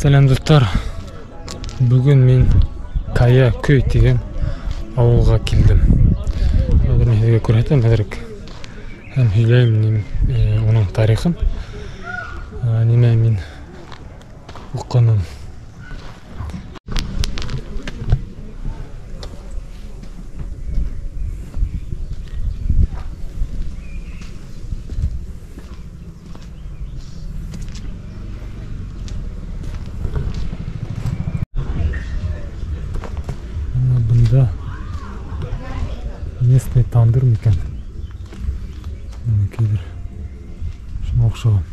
Сәләм, дуҫтар. Бөгөн мин Кая Көй тигән ауылға килдем. Хәҙер мин һеҙгә күрһәтәм әҙерәк һәм һөйләйем уның тарихын. Нимә мин уҡыным. Бында местный тандыр микән? Нимәкәйҙер шуңа оҡшаған.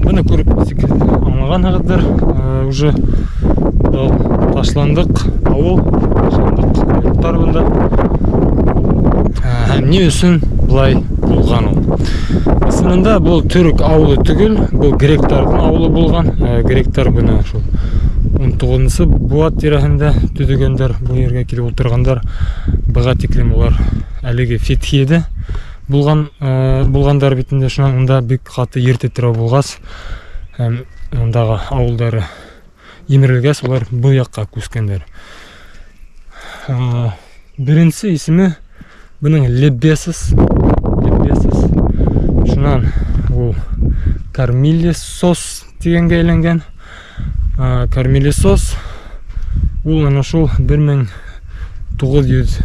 Быны күреп нисек аңлағанһығыҙҙыр, уже был ташландыҡ ауыл, ташландыҡ йорттар бында. Һәм ни өсөн былай булған ул? Ысынында был төрөк ауылы түгел, был гректарҙың ауылы булған. Гректар бына шул ун туғыҙынсы быуат тирәһендә төҙөгәндәр, был ергә килеп ултырғандар. Быға тиклем улар әлеге Фетхиеде булғандар бит инде. Шунан унда бик ҡаты ер тетрәү булғас һәм ундағы ауылдары емерелгәс, улар был яҡҡа күскәндәр. Беренсе исеме бының Лебесос. Лебесос. Шунан ул Кармилисос тигәнгә әйләнгән. Кармилисос ул ана шул бер мең туғыҙ йөҙ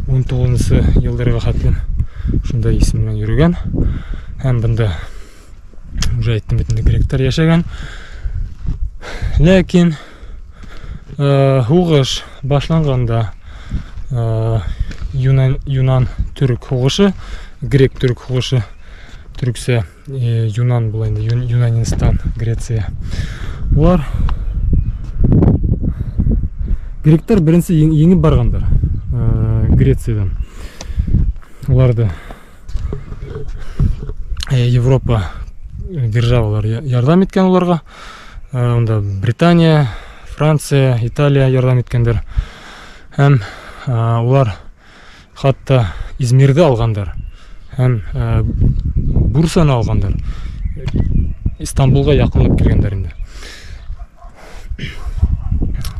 ун туғыҙынсы йылдарға хәтлем шундай исем менән йөрөгән. Һәм бында уже әйттем бит инде, гректар йәшәгән. Ләкин һуғыш башланғанда юнан төрөк һуғышы, грек төрөк һуғышы, төрөксә юнан була инде, Юнанистан, Греция. Улар гректар беренсе еңеп барғандар Грециядән. Уларҙы Европа державалар ярҙам иткән уларға. Унда Британия, Франция, Италия ярҙам иткәндәр. Һәм улар хатта Измирҙе алғандар һәм Бурсаны алғандар. Истанбулға яҡынлап килгәндәр инде.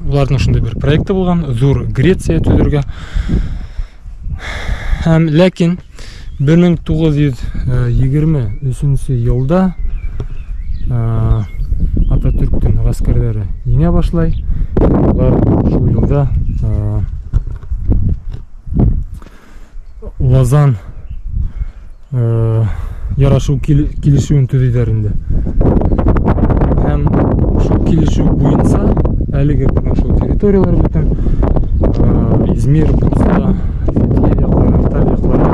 Уларҙың шундай бер проекты булған, ҙур Греция төҙөргә. Һәм ләкин бер мең туғыҙ йөҙ егерме өсөнсө йылда Ататүрктең ғәскәрҙәре еңә башлай. Улар шул йылда Лозан ярашыу килешеүен төҙөйҙәр инде. Һәм шул килешеү буйынса әлеге бына шул территориялар бөтөн Измир, Бурса, Фетхие яҡлары, Анталия яҡлары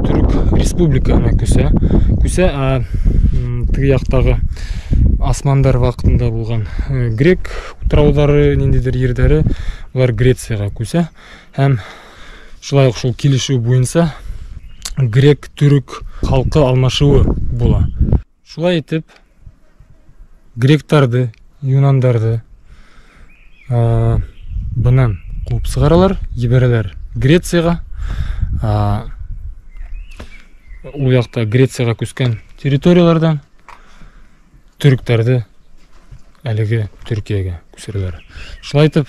Төрөк республикаһына күсә. Күсә, теге яҡтағы османдар ваҡытында булған грек утрауҙары, ниндәйҙер ерҙәре, улар Грецияға күсә. Һәм шулай уҡ шул килешеү буйынса грек төрөк халҡы алмашыуы була. Шулай итеп гректарҙы, юнандарҙы бынан ҡыуып сығаралар, ебәрәләр Грецияға. Ул яҡта Грецияға күскән территорияларҙан төрөктәрҙе әлеге Төркиәгә күсерәләр. Шулай итеп,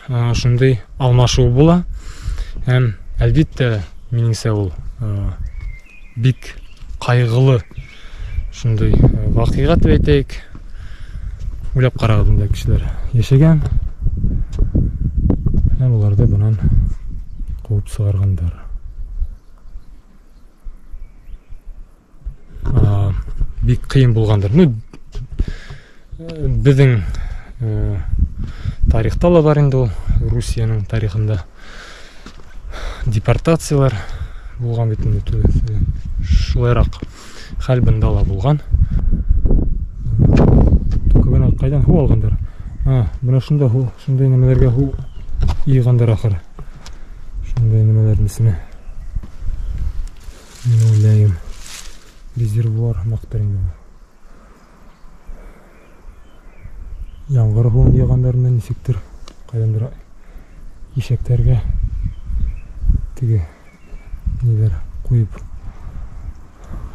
шундай алмашыу була. Һәм әлбиттә, минеңсә, ул бик ҡайғылы Шундай ваҡиға тип әйтәйек. Уйлап ҡарағыҙ, бында кешеләр йәшәгән. Һәм уларҙы бынан ҡыуып сығарғандар. Бик ҡыйын булғандыр. Ну, беҙҙең тарихта ла бар инде ул, Русияның тарихында депортациялар булған бит инде, шулайыраҡ хәл бында ла булған. Только бына ҡайҙан һыу алғандар? Бына шунда һыу, шундай нәмәләргә һыу йыйғандар ахыры. Шундай нәмәләрҙең исеме. Мин уйлайым, резервуар һымаҡтыр инде был. Ямғыр һыуын йыйғандармы, нисектер, ҡайҙандыр ишәктәргә теге ниҙәр ҡуйып,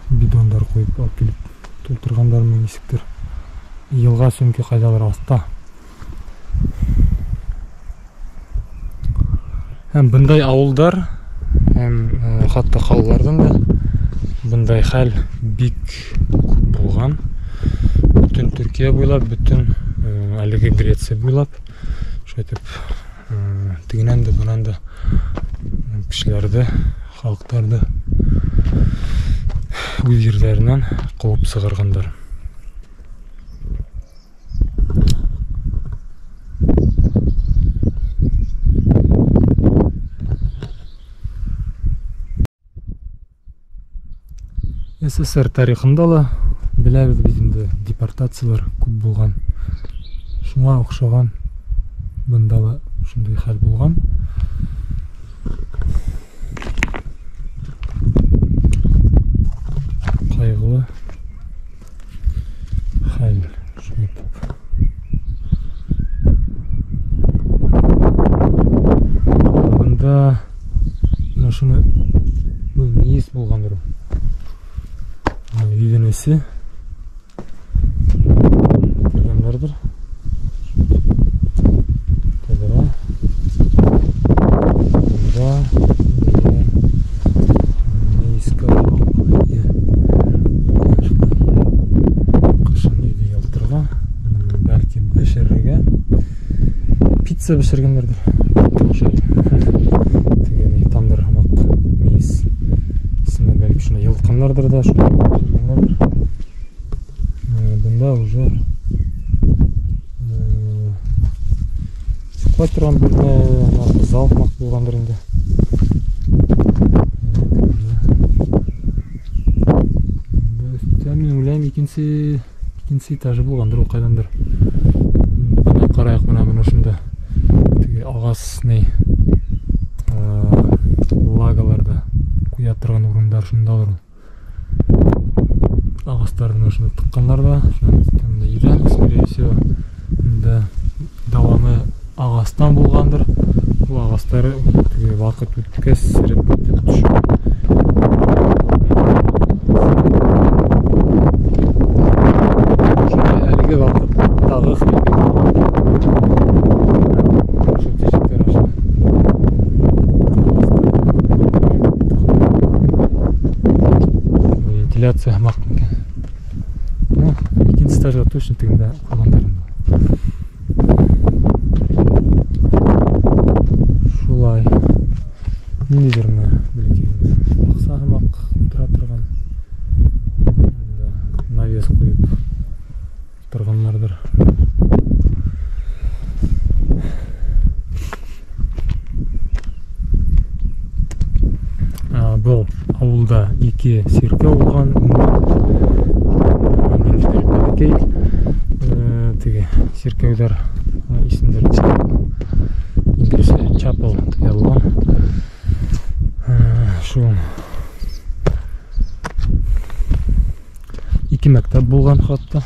бидондар ҡуйып алып килеп тултырғандармы, нисектер. Йылға сөнки ҡайҙалыр аҫта. Һәм бындай ауылдар, һәм хатта ҡалаларҙан да бындай хәл бик күп булған. Бөтөн Төркиә буйлап, бөтөн әлеге Греция буйлап, шулай итеп, тегенән дә, бынан да кешеләрҙе, халыҡтарҙы үҙ ерҙәренән ҡыуып сығарғандар. СССР тарихында ла беләбеҙ бит инде, депортациялар күп булған. Шуңа оҡшаған бында ла шундай хәл булған. Ҡайғылы хәл шулай итеп. Бында мына шуны, был мейес булғандыр ул. Өйҙөң эсе кергәндәрҙер. Тәҙрә. Бында мейескә ҡышын өйҙө ялтырға, бәлки бешерергә, пицца бешергәндәрҙер. Теге ни, тандыр һымаҡ мейес эсенә бәлки шуны йылытҡандарҙыр ҙа, шуны бешергәндәрҙер. Бында уже йоҡлай торған бүлмә, зал һымаҡ булғандыр инде. Өҫтә мин уйлайым, икенсе этажы булғандыр ул ҡайҙандыр. Бына ҡарайыҡ, мына шунда теге ағас ни, лагаларҙы ҡуя торған урындар шундалыр ул. Ағастарҙы ошоно тыҡҡандар ҙа, шунан өҫтөндә иҙән, скорее всего, инде дауамы ағастан булғандыр. Ул ағастары теге ваҡыт үткәс сереп бөтөп төшөп. Шундай әлеге ваҡыттағы хәл бит. Шул тишектәр аша. Вентиляция һымаҡ микән? Ну, икенсе этажға точно тегендә ҡалғандар инде. Шулай. Ниндәйҙер бына бәләкәй генә баҡса һымаҡ ултыра торған. Бында навес ҡуйып торғандарҙыр. Был ауылда ике сиркәү булған. Ниндәйҙер бәләкәй, теге сиркәүҙәр исемдәре инглизчә чапел тип яҙылған. Шул ике мәктәп булған хатта.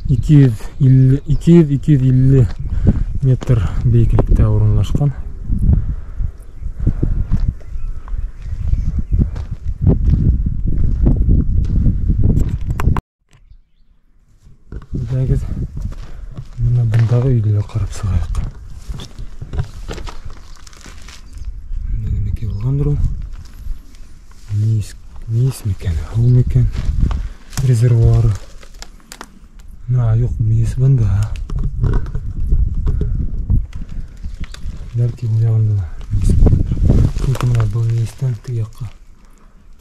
200-250 метр бейеклектә урынлашҡан. Мына бындағы үйді лә ҡарап сығайыҡ. Нәмәкәй булғандыр ул. Мейес микән, һыу микән резервуары. На, юҡ, мейес бында. Бәлки ул яғында ла мейес булғандыр. Сөнки мына был мейестән теге яҡҡа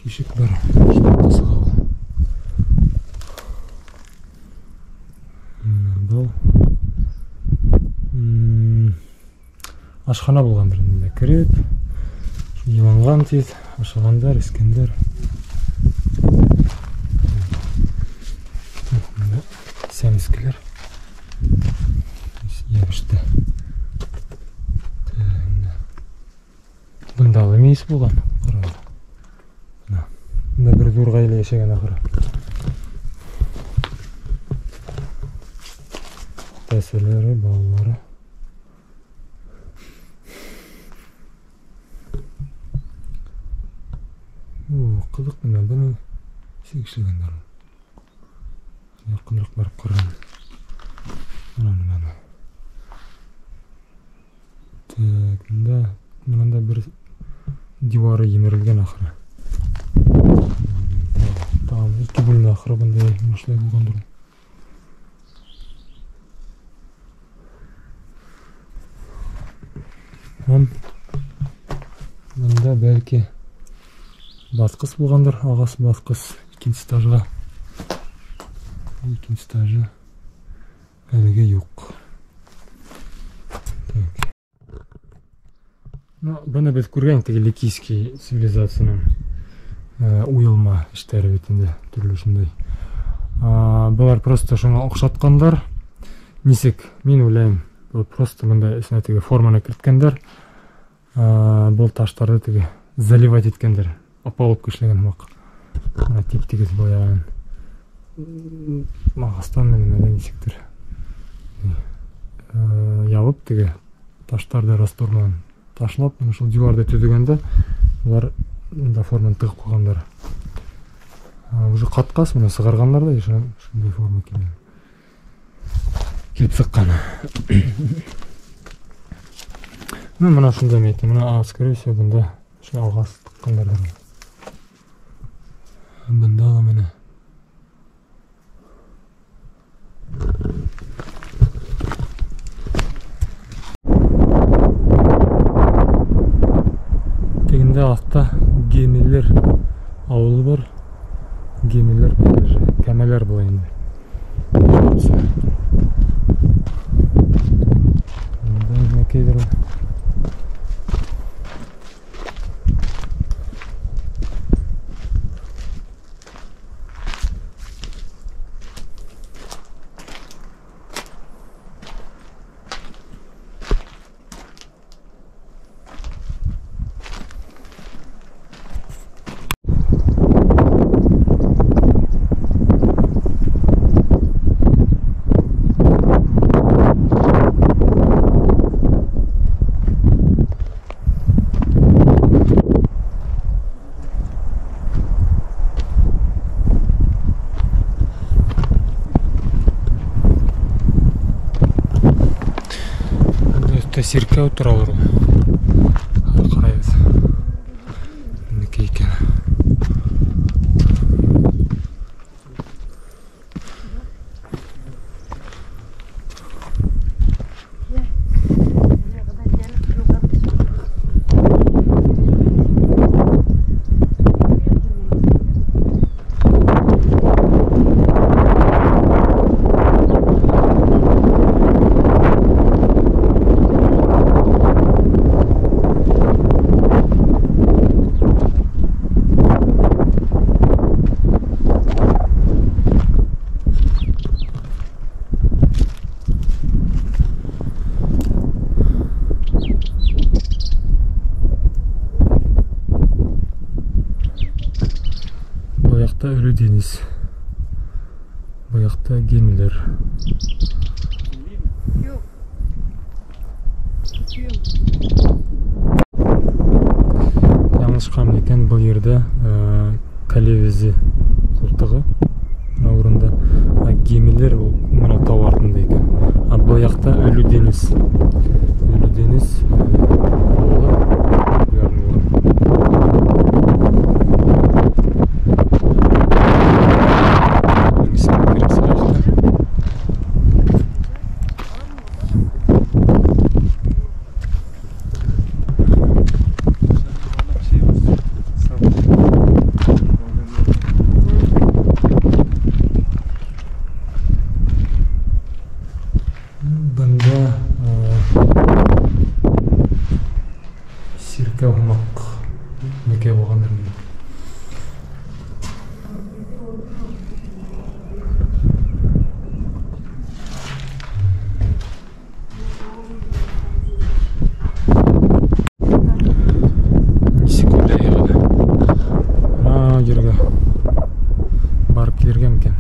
тишек бар. Шул сыға ул. Мына был ашхана булғандыр инде. Кереп, йыланған тиҙ, ашағандар, эскәндәр. Мында сәмескеләр йәбеште. Бында ла мейес булған. Ҡарағыҙ. Бына. Бында бер ҙур ғаилә йәшәгән ахыры. Әсәләре, балалары. О, ҡыҙыҡ бына, быны нисек эшләгәндәр ул? Яҡыныраҡ барып ҡарайым. Бына нимәне. Так, мында бер дивары емерелгән ахыры. Тағын ике бүлмә ахыры бында шулай булғандыр. Һәм бында бәлки баҫҡыс булғандыр, ағас баҫҡыс икенсе этажға. Икенсе этажы әлегә юҡ. Так. Ну, быны беҙ күргән теге ликийский цивилизацияның уйылма эштәре бит инде, төрлө шундай. Былар просто шуңа оҡшатҡандар. Нисек, мин уйлайым, был просто бында эсенә теге форманы керткәндәр. Был таштарҙы теге заливать иткәндәр. Опалубка эшләгән һымаҡ. Мына тип-тигеҙ был яғын. Ағастан менән әллә нисектер. Ябып теге таштарҙы раствор менән ташлап, мына шул диварҙы төҙөгәндә улар мында форманы тығып ҡуйғандар. Уже ҡатҡас, мына сығарғандар ҙа, шундай форма килгән. Килеп сыҡҡан. Ну, мына шунда мин әйтәм, мына, скорее всего, бында шул ағас тыҡҡандарҙыр. Бында ла мына. Тегендә аҫта гемелер ауылы бар. Гемелер пляжы, кәмәләр була инде. Бында нимәкәйҙер ул. Сиркәү торалыр ул. Ҡарайбыҙ. Нимәкәй икән. Ölü deniz. Bu yoqda gemiler. Yo'q. Yanlışqam ekan, bu yerda Kalevezi qo'ltig'i mana o'rinda gemiler mana tog' ortida ekan. Bu Был яҡта Өлө Дениз. Өлө Дениз ауылы. Бында сиркәү һымаҡ мекәй булғандыр. Нисек уйлайһығыҙ? Ана ергә барып килергә микән?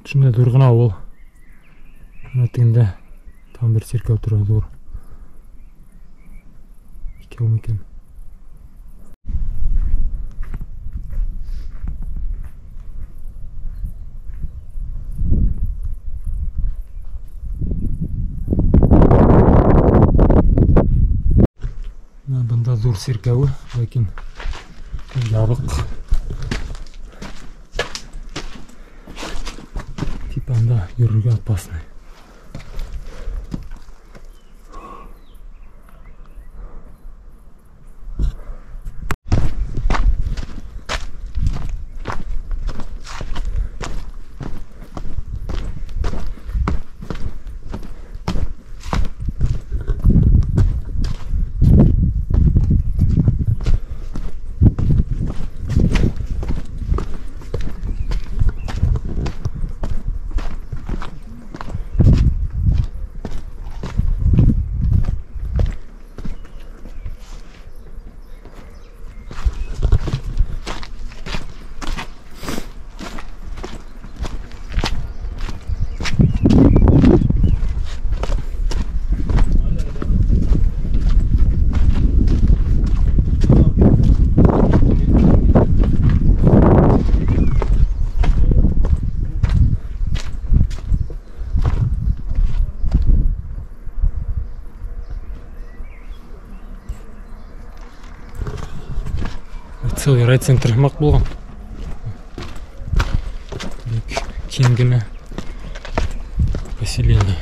Шундай ҙур ғына ауыл. Бына тегендә тағы бер сиркәү тора, ҙур. Икәү микән? Бына бында ҙур сиркәүе, ләкин ябыҡ. Типа анда йөрөргә опасный. Целый райцентр һымаҡ булған. Бик киң генә поселение.